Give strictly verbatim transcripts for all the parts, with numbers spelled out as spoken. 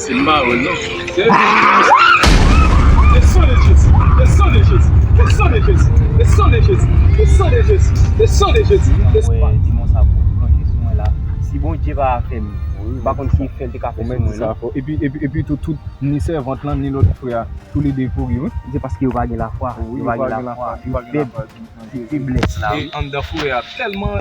Se m pa wè l non. Se le sang de Jésus, le sang de Jésus, le sang de Jésus, le sang de Jésus, le sang de Jésus, le sang de Jésus, le sang de Jésus, le sang de Jésus. Mwen, demon sa ap plonje sou mwen la. Si Bondye pa fè m, m pa konn ki efè l te ka fè sou mwen non. Epi, epi, epi tou, tout, ni sèvant lan, ni lòt frè a, toulede kouri, wi. Se paske yo pa gen lafwa. Wi, yo pa gen lafwa. Yo pa gen lafwa. Se feblès la, wi. E anndan forè a tèlman,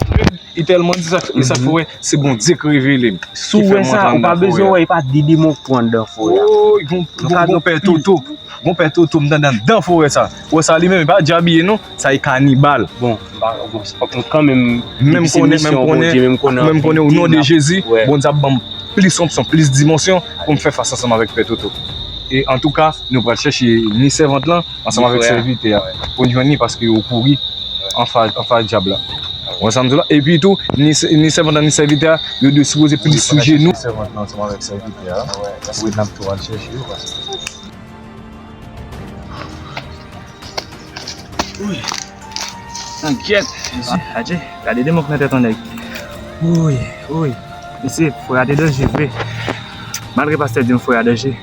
li tèlman di sa, e sa k fè w wè se Bondye k revele m. Si w wè sa, ou pa bezwen wè, e pa de demon k pran anndan forè a. Woy, gon, gon, gon pè Toto. Gon pè Toto, m tande anndan forè sa. Wè sa li menm, e pa djab li ye non, sa e kanibal. Bon, m pa, bon, se pa, kanmenm, menm konnen, menm konnen, menm konnen, o non de Jezi, Bondye ap ban m plis onksyon, plis dimansyon pou m fè fas ansanm avèk pè Toto. E antouka, nou pral chèche ni sèvant lan ansanm avèk sèvitè a pou n jwenn li paske yo kouri anfas, anfas djab la. Ou wè sa m di w la? Epi tou, ni, ni sèvant lan, ni sèvitè a, yo dwe sipoze plis sou jenou. Sèvant lan ansanm avèk sèvitè a, wi, n ap tou al chèche yo paske Wi. Tankyèt. Mesye, adje, gade de mòk nan tèt yon nèg. Wi, wi. Mesye, frè a te danje vre. Malgre pastè di m frè a danje,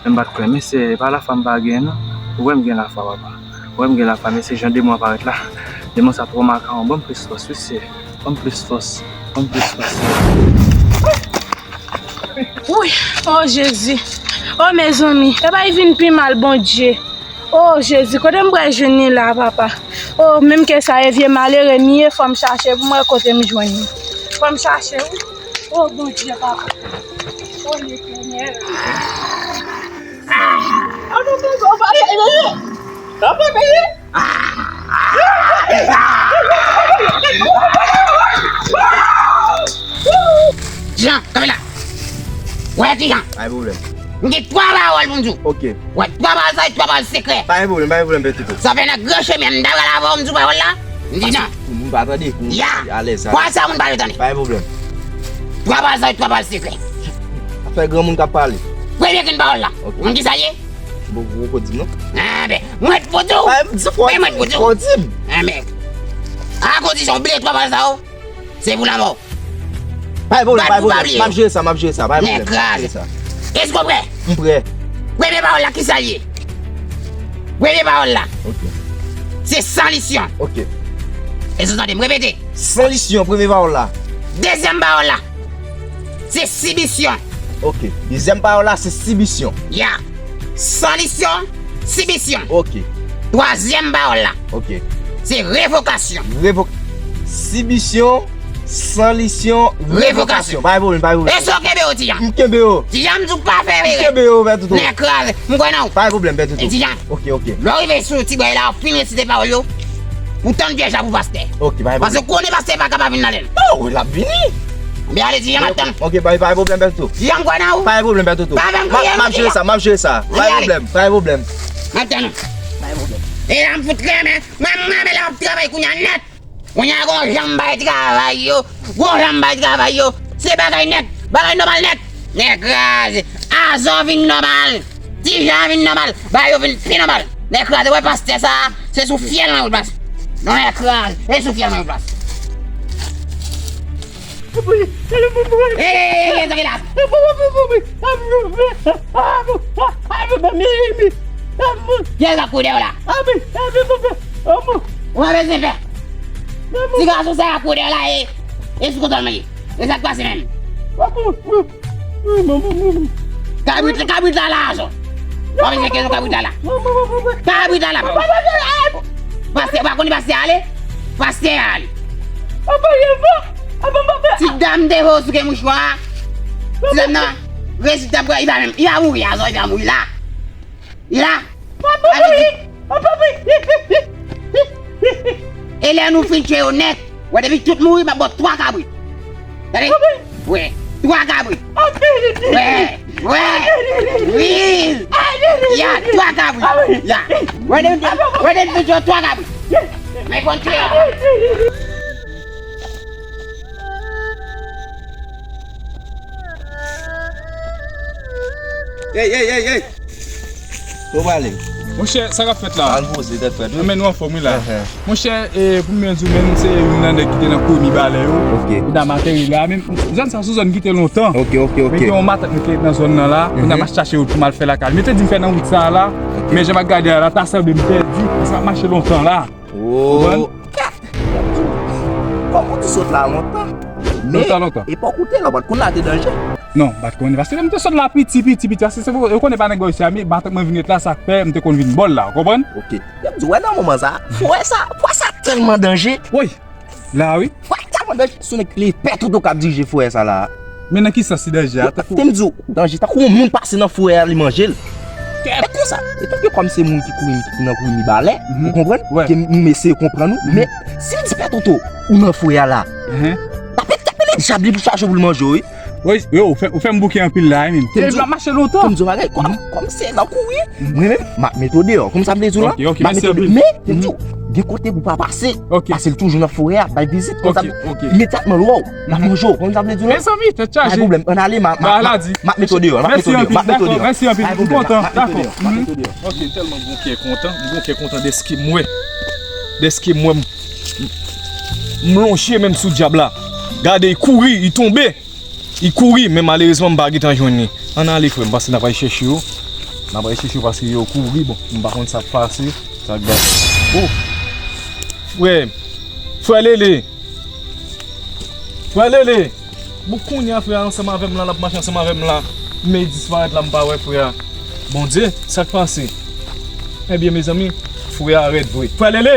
men m pa t kwè. Men se pa lafwa m pa gen non. Ou wè m gen lafwa, papa. Ou wè m gen lafwa, men se jan demon an parèt la. Demon sa twò makawon. Ban m plis fòs, wi, se. Ban m plis fòs. Ban m plis fòs. Wi, o Jezi. O mezanmi, e bay vin pi mal, Bondye. O Jezi, kote m pral jwenn li la, papa? O, menm ke sa ye, vye malere m ye, fò m chache pou m wè kote m jwenn li. Fò m chache, wi. O Bondye, papa. O Letènèl. Ah! Papa, papa, papa, papa. Ti Jan, kanpe la. Wè, Ti Jan. Pa gen pwoblèm. M gen twa pawòl pou m di w. Ok. Wè, twa pawòl sa, e twa pawòl sekrè. Pa gen pwoblèm, pa gen pwoblèm, Pè Toto. Sa fè nan gran chemen, m ta pral avè w, m di w pawòl la. M di non. Moun pa tande, moun alèz. Pawòl sa, moun pa vle tande. Pa gen pwoblèm. Twa pawòl sa, e twa pawòl sekrè. Afè granmoun k ap pale. Premye grenn pawòl la. Ok. Ou konn ki sa l ye? Bon, ou poko di m non. Enben, mwen t pou di w. Enben, mwen t pou di w. Enben, a kondisyon w bliye twa pawòl sa yo, se pou lanmò. Pa gen pwoblèm, pa gen pwoblèm. M ap jere sa, m ap jere sa, pa gen pwoblèm. Nèg kraze. Èske w prè? M prè. Premye pawòl la, ki sa l ye? Premye pawòl la. Ok. Se sanlisyon. Ok. Èske w tande m repete? Sanlisyon, premye pawòl la. Dezyèm pawòl la. Se sibisyon. Ok. Dezyèm pawòl la, se sibisyon. Ya. Sanlisyon, sibisyon. Ok. Twazyèm pawòl la. Ok. Se revokasyon. Revo-, sibisyon, sanlisyon, revokasyon. Revokasyon. Pa gen pwoblèm, pa gen pwoblèm. Èske w kenbe yo, Ti Jan? M kenbe yo. Ti Jan, m di w pa fè erè. M kenbe yo, Pè Toto. Nèg kraze. M kwè nan ou. Pa gen pwoblèm, Pè Toto. E Ti Jan. Ok, ok. Lè w rive sou ti bway la, w fin resite pawòl yo. Ou tann pyèj la pou pastè. Ok, pa gen pwoblèm. Paske w konnen pastè pa kapab vin nan lèl. Oh, l ap vini. Byen ale, Ti Jan, m ap tann ou. Ok, pa, pa gen pwoblèm, Pè Toto. Ti Jan, m kwè nan ou. Pa gen pwoblem, Pè Toto. Pa fè m kriye non, Ti Jan. M ap jere sa, m ap jere sa. Pa gen pwoblem, pa gen pwoblem. M ap tann ou. Pa gen pwoblem. E la m fout renmen. Mwen, mwen, men la m ap travay kounye a nèt. Kounye a gon jan m bay travay yo. Gon jan m bay travay yo. Se bagay nèt. Bagay nòmal nèt. Nèg kraze. Azò vin nòmal. Ti Jan vin nòmal. Bagay yo vin pi nòmal. Nèg kraze, wè pastè sa a, se sou fyèl mwen yo plas. Non, nèg kraze, e sou fyèl mwen yo plas. Ey, ey, ey, ey, sa ki la? Kiyès k ap kouri dèyè w la? Ou pa bezwen pè. Ti gason sa k ap kouri dèyè w la, e, e sou kontwòl mwen ye. E sa k pase menm? Kabrit, kabrit la la, Ason. W ap eseye kèzo kabrit la la. Kabrit la la, papa. Pastè, w pa konnen pastè ale? Pastè ale. Ti dam te voye w sou ke mouchwa. Ti dam nan, rezilta, li pa menm, li pa mouri, Ason, li pa mouri la. Li la. E lè nou fin tchwe yo nèt, wè depi tout mouri, m ap ba w twa kabrit. Tande? Wi, twa kabrit. Wi, wi, wi. Ya, twa kabrit. Ya. Wè depi, wè depi fin tchwe yo twa kabrit. Men konn tchwe yo. Ey, ey, ey, ey. Kote w prale? Monchè, sa k ap fèt la? Al poze tèt frèt wi. Men nou anfòm wi la. Monchè, e, pou mwen di w menm, se youn nan nèg ki te nan kouri mibalè yo. Ok. Kounya m ateri la menm. Zòn sa se yon zòn ki te lontan. Ok, ok, ok. Men gen yon matant mwen ki ret nan zòn nan la. Kounya m ap chache wout pou m al fè lakay. Men te di m fè nan wout sa a la. Ok. Men jan m ap gade a la, ta sanble m pèdi. Paske m ap mache lontan la. Konprann? Kòm ou di sot la lontan. Men, lontan, lontan. Epòk ou te la, ou pa t konn la te danje. Non, m pa t konnen. Paske lè m te sot la piti, piti, piti. Paske se pou, yo konnen pa nèg bò isi a, men matant mwen vin ret la, sa k fè m te konn vin bò l la, ou konprann? Ok. Lè m di, wè nan moman sa, frè sa, frè sa tèlman danje. Woy! La wi. Frè tèlman danje. Se yon nèg ki rele Pè Toto k ap dirije frè sa la. Men nan ki sans li danje a? Tankou te m di w, danje, tankou yon moun pase nan frè a, li manje l. E konsa, e tankou kòm se moun ki kouri, ki nan kouri mibalè, ou konprann? Ke m eseye konprann ou, men si l di Pè Toto, ou nan frè a la, tape, tape le dyab li pou chache pou l manje w, wi. Wi, yo, ou fè, ou fè m bouke anpil la, wi, menm. Te m di w, m ap mache lontan. Te m di w bagay, kòm, kòm se nan kouri, mwen menm, m ap mete w deyò. Konn sa m vle di w la? Ok, ok, mèsi anpil. Men, te m di w, gen kote pou pa pase. Ok. Pase l toujou nan forè a, bay vizit. Konn sa, ok, ok, imedyatman l wè w, l ap manje w. Konn sa m vle di w la? Mezanmi, tèt chaje. Pa gen pwoblèm, ann ale, m a, m a, m a, m ap mete w deyò, m ap mete w deyò, m ap mete w deyò. Mèsi anpil, dakò, mèsi anpil, m kontan, dakò. Ok, tèlman m gon kè kontan, m gon kè kontan dèske m wè, dèske m wè m, m lonje menm sou dyab la. Gade, li kouri, li tonbe. Li kouri, men malerezman, m pa gentan jwenn li. Ann ale, frè m, paske n ap al chèche yo. N ap al chèche yo paske yo kouri, bon, m pa konn sa k pase, sa k bay. Oh! Frè m, frè Lele! Frè Lele! Bon, kounye a, frè a ansanm avè m la, l ap mache ansanm avè m la. Men disparèt la, m pa wè frè a. Bondye, sa k pase? Ebyen, mezanmi, frè a rèd vre. Frè Lele!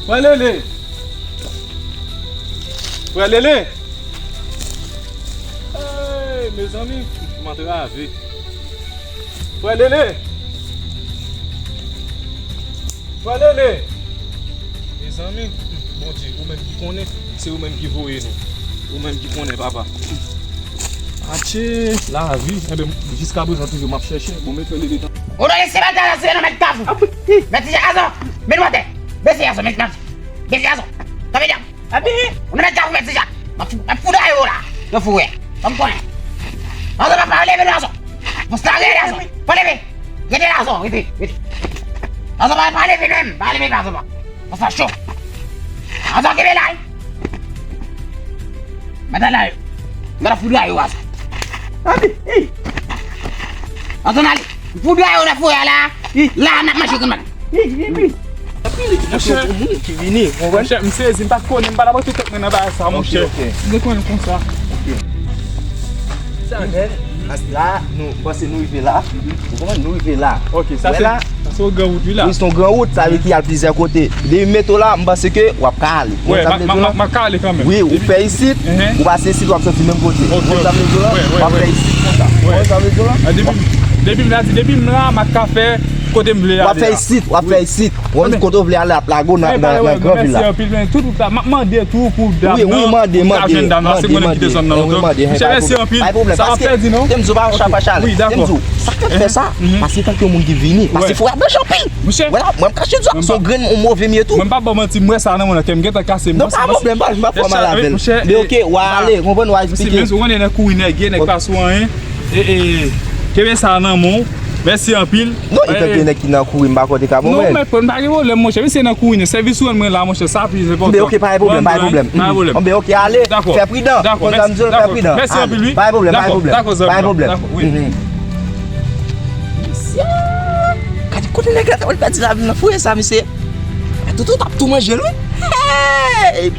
Frè Lele! Frè Lele! Hey, mezanmi, m antrave. Frè Lele! Frè Lele! Mezanmi, Bondye, ou menm ki konnen, se ou menm ki voye nou. Ou menm ki konnen, papa. Atche, lavi. Enben, jiskaprezan toujou m ap chèche. Bon, men frè Lele tan. Ou nan lise batay la, se nan mèt kafou. Mèt ti Jakason, men nou atè. Bese Jakason, men, men. Bese Jakason. Sa vle di, ou nan mèt kafou, mèt ti Jak. M ap fou, m ap fou dayou la. Nan fou wè. Ban m konnen. Jakason, papa, leve non, Jakason. Fòs la, rele Jakason. Pa leve. Rete Jakason, rete, rete. Jakason, pa, pa leve menm. Pa leve, Jakason, pa. Fòs la cho. Jakason, kenbe la, wi. Madanm la yo. Gade foudra yo asa. Ann ale. Foudra yo nan foyè la. La n ap manje grann madanm. Monchè, moun ki vini, konprann? Monchè, m sezi, m pa t konnen, m pa t ap pote tèt mwen nan bagay sa, monchè. M te konnen konsa. Sa nèt. Asa la, nou, m panse nou rive la. Ou konprann? Nou rive la. Ok, sa se, sa se yon gran wout, wi, la. Wi, se yon gran wout, sa vle di ki al plizyè kote. Depi m mete w la, m panse ke w ap ka ale. Wi, m ap ka ale kanmenm. Wi, ou fè isit, ou pase isit, w ap soti menm kote. Ou konn sa m vle di w la? W ap fè isit konsa. Ou konn sa m vle di w la? Depi, depi m la, depi m la, m ap ka fè kote m vle ale a. W ap fè isit, w ap fè isit. Ou konn kote w vle ale, ap lage w nan, nan, nan gran vil la. Mèsi anpil, men tout wout la, m ap mande tou pou dam nan, pou ka jwenn dam nan, se mwen menm ki te zòn nan lontan. Monchè, mèsi anpil. Sa pa pèdi non. Te m di w pa chapa chale. Te m di w, sa k fè sa? Paske tankou yon moun ki vini, paske fò y ap danje anpil. Monchè. Wè la, mwen m kache di w, se yon grenn yon move m ye tou. Mwen m pa ba w manti, m wè sa nan mwen nan kè m gentan kase m. Non, pa pwoblèm, pa, m pa fè mal avè l. Men oke, w a ale, konprann, w a eksplike. Ou konnen nan kouri nèg ye, nèg pa sou anyen. E, e, kenbe sa nan men w. Mèsi anpil. Non, e tankou nèg ki nan kouri, m pa konte ka bon mwen. Non, men pa gen pwoblèm, monchè. Mesye nan kouri, sèvis ou rann mwen la, monchè, sa pi enpòtan. Oke, pa gen pwoblèm, pa gen pwoblèm. Pa gen pwoblèm. Oke, ale, fè pridan. Dakò, mèsi. Konn sa m di w, fè pridan. Mèsi anpil, wi. Pa gen pwoblèm, pa gen pwoblèm. Dakò, dakò, dakò, wi. Mesye, gade kote nèg la t ap pèdi lavi l nan foye sa, mesye. Toto t ap tou manje l, wi. Hey!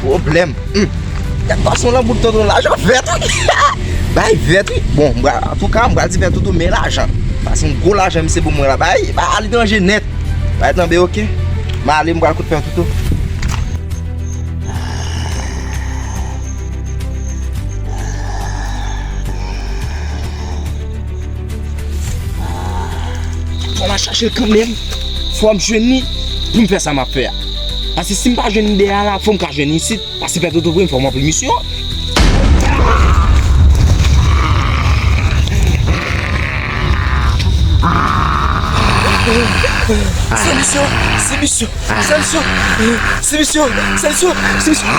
Pwoblèm. Hmm. Gad gason lan bout tonton, lajan vèt, wi. Bay vèt, wi. Bon, m pral, antouka, m pral di Pè Toto, men lajan. Pase yon gwo lajan, misye, pou mwen la. Bay, bay aletranje nèt. Bay tanbe, oke. M ale, m pral kote Pè Toto. Fò m al chache l kanmenm. Fò m jwenn li pou m fè sa m ap fè a. Paske si m pa jwenn li dèyè a la, fò m ka jwenn li isit. Paske Pè Toto vre, fò m anpil misyon. Se misyon, se misyon, se misyon, se misyon, se misyon, se misyon.